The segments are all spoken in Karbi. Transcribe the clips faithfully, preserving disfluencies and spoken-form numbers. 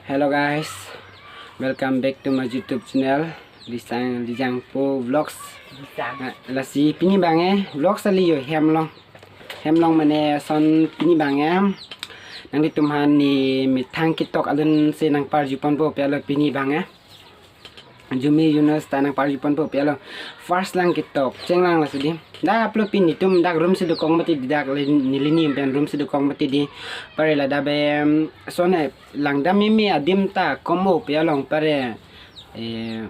Hello guys, welcome back to my YouTube channel, Lijang, Lijangpo Vlogs. Lijang. Ah, lasi pini abang e vlogs kali yo, hem along. Hem along mane ason pini abang e nanglitum aphan ne methang ketok alun si nangparjuponpo pu alo pini abang e. Arjume Yunus ta nangparjuponpo pu alo. First lang ketok chenglang lasi di. Dak aplo pini tum dak room si dokok mati di, dak le neli ni pen room si dokok mati di. Pare ladak be, em, ason e langdam meme adim ta komo pu alo pare. Eh,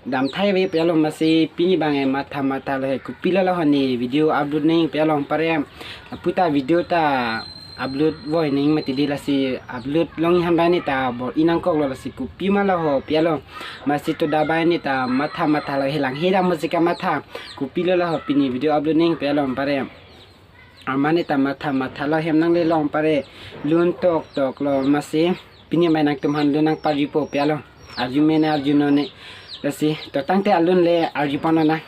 dam thai ave pu alo, masi pini abang e matha matha lo he, kopilo lahai ne video upload nangji pu alo pare. Aputa video ta upload voi nangji mati di, lasi upload longji aphan abang ne ta bor-i nangkoklo, lasi kopima lo ho pu alo. Masi to dak abang ne ta matha matha lo he, lang he dam masi kamatha, kopilo lahai pini video upload nangji pu alo pare. Amat ne ta matha matha lo, hem nangle long pare, lun tok tok lo, masi pini abang e nangtum aphan lun nangparjupo pu alo. Arjume ne arjunon ne. Lasi to tangte alun le arjupon nang.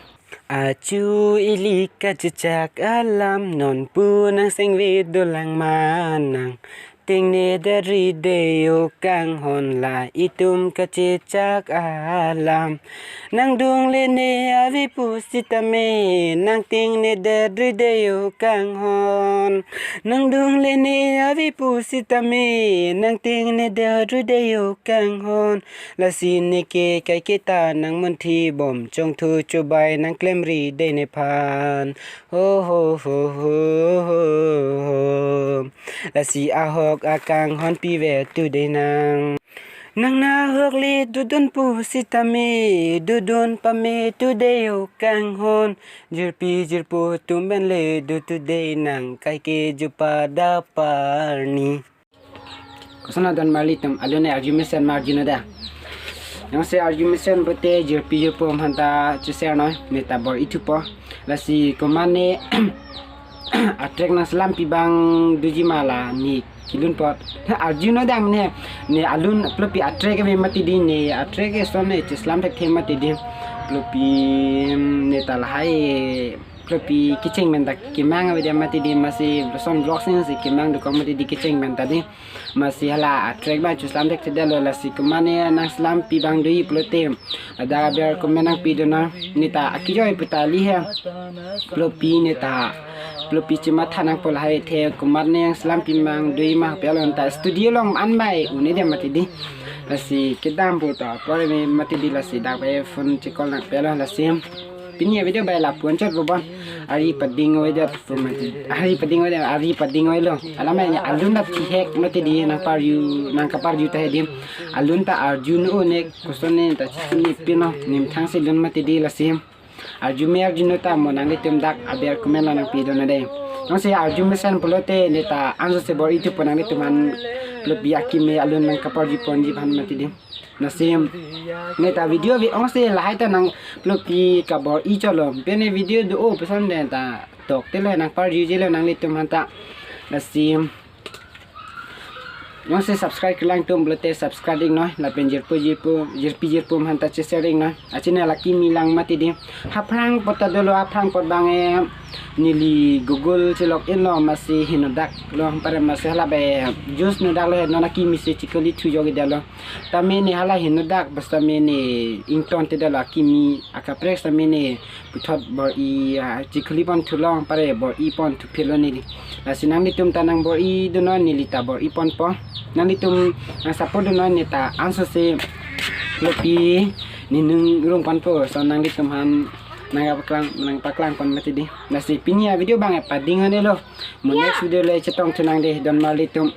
Achu ili kachechak alam, non pu nang sengve dolang ma nang. Tengne deri de yo kanghon, la itum kachechak alam. Nang dungle ne ave pusitame, nang tengne deri de yo kanghon. Nang dungle ne ave pusitame, nang tengne deri de yo kanghon. Lasi neke kaike ta nang munthi bom, chongthu chubai nang klemri de nephan. Ho, ho, ho, ho, ho, ho. Lasi ahok akanghon pive tu de nang. Nang nahok le dodun pusitame, dodun pame tu de yo kanghon. Jirpi jirpo atum pen le do tu de nang, kaike jupa dapar ni. Koson adon marli atum, alun ne arjumesen ma arjunon da. Jongsi arjumesen pulote jirpi jirpo aphan ta cheshare noi, ne ta bor-i thupo. Lasi komat ne atrek nangselam pi abang doji ma, la ne kelun apot. Arjunon da ne, ne alun aplo pi atrek ave mati di, ne atrek ason ne cheslam thekthe mati di. Aplo pi, em, ne ta lahai aplo pi kecheng pen ta kemang ave de mati di, masi lason vlog sing si kemang dokok mati di kecheng pen ta di. Masi hala atrek abang cheslam thekthedetlo, lasi komat ne nangselam pi abang doji pulote, ladak aber comment nangpidun nang, ne ta akejoi pu ta kali he. Aplo pi ne ta, aplo pi chematha nangpo lahai, the komat ne nangselam pi abang doji ma pu alo, ne ta studio along an bai un-e de mati di. Lasi kedam pu ta pore me mati di, lasi dak bai phone che-call nang pu alo, lasi pini avideo bai lapu-an chot bobon. Ari pading oi det pu mati. Ari pading oi det, ari pading oilo. Alam ne alun ta thihek mati di, nangparju, nangkaparju tahai di. Alun ta arjunon ne, koson ne ta chini pino, ne methang si lun mati di, lasi arjume arjunon ta mo nanglitum dak aber comment along nangpidun nang de. Jongsi arjumesen pulote ne ta anso se bor-i thupo, nanglitum aphan aplo pi akimi alun nangkaparjuponji aphan mati di. Lasi ne ta video ave ong si lahai ta nang aplo pi kabor-i chotlo. Pini video do-o pesan de ta tokte lo, nangparjujelo nanglitum aphan ta. Lasi jongsi subscribe kelang atum pulote subscribe ik noi, lapen jirpo jirpo, jirpi jirpo aphan ta cheshare ik noi. Achine la kimi lang mati di. Haphrang apot ta dolo, haphrang apot abang e neli Google chelog inlo, masi henodak lo pare, masi hala bai juice nodak lo he, non akimi si chikoli thu jok-i detlo. Tame ne hala henodak bas tame ne ington te detlo, akimi akaprek tame ne puthot bor-i, ah, chikoli pon thulo pare, bor-i pon thuphelo neli. Lasi nanglitum ta nangbor-i dunnon, neli ta bor-i ponpo. Nanglitum nangsupport dunnon, ne ta anso se aplo pi ne nungrung ponpo, so nanglitum aphan nangpaklang, nangpaklang pon mati di. Lasi pini avideo abang e pading onelo. Mo next video le chetong thu nang de, don marli atum.